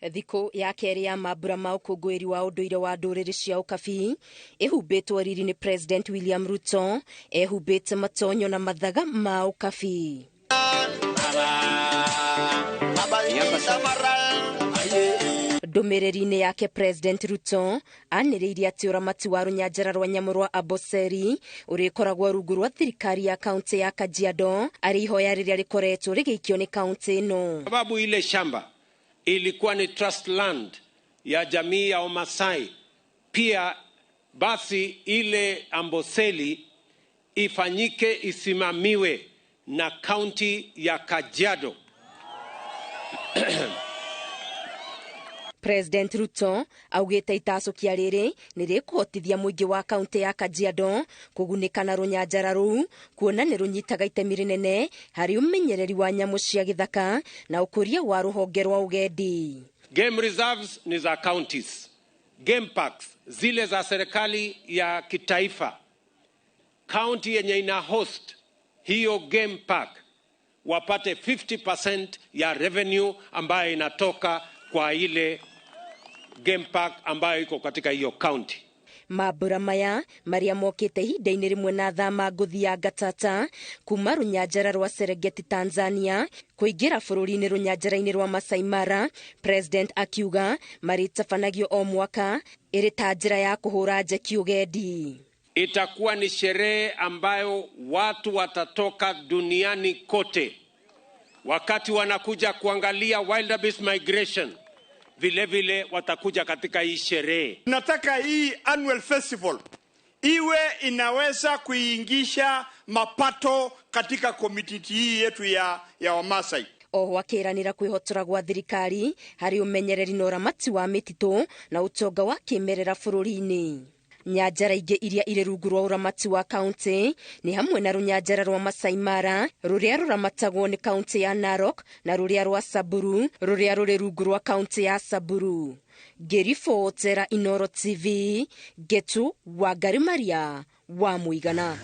Thikũ ya kerĩ ya mambura ma ũkũngũĩri wa ũndũire wa ndũrĩrĩ cia ũkabi ĩhumbĩtwo riri nĩ President William Ruto ehumbĩte matonyo na mathaga ma ũkabi. Ndũmĩrĩri-inĩ yake President Ruto anĩrĩire atĩ ũramati wa rũnyanjara rwa nyamũ rwa Amboseli ũrĩkoragwo rungu rwa thirikari ya kaunti ya Kajiado arĩ ihoya rĩrĩa rĩkoretwo rĩgĩikio nĩ kaunti ĩno. Sababu ile shamba ilikuwa ni trust land ya jamii ya Wamasai, pia basi ile Amboseli ifanyike isimamiwe na kaunti ya Kajiado. President Ruto augĩte itacũkia rĩrĩ nĩ rĩkũhotithia mũingĩ wa kaunti ya Kajiado kũgunĩka na rũnyanjara rũu kuona nĩ rũnyitaga itemi rĩnene harĩ ũmenyereri wa nyamũ cia gĩthaka na ũkũria wa rũhonge rwa ũgendi. Game reserves ni za counties, game parks zile za serikali ya kitaifa. County yenye ina host hiyo game park wapate 50% ya revenue ambayo inatoka kwa ile game park ambayo iko katika hiyo county. Mambura maya marĩa mokĩte ihinda-inĩ rĩmwe na thama ngũthi ya Gatata kuma rũnyanjara rwa Serengeti Tanzania kũingĩra bũrũri-inĩ rũnyanjara-inĩ rwa Masai Mara, President akiuga marĩtabanagio o mwaka ĩrĩ ta njĩra ya kũhũra njeki ũgendi. Itakuwa ni sherehe ambayo watu watatoka duniani kote wakati wanakuja kuangalia wildebeest migration, vile vile watakuja katika hii sherehe. Nataka hii annual festival iwe inaweza kuingisha mapato katika community hii yetu ya Wamasai. Oho akĩranĩra kwĩhotora gwa thirikari harĩ ũmenyereri na ũramati wa mĩtitũ na ũtonga wa kĩmerera bũrũri-inĩ. Nyanjara ingĩ iria irĩ rungu rwa ũramati wa kaunti nĩ hamwe na rũnyanjara rwa Masai Mara rũrĩa rũramatagwo nĩ kaunti ya Narok na rũrĩa rwa Samburu rũrĩa rũrĩ rungu rwa kaunti ya Samburu. Ngĩribotera Inooro TV, Ngetu Wangari Maria wa Mũigana.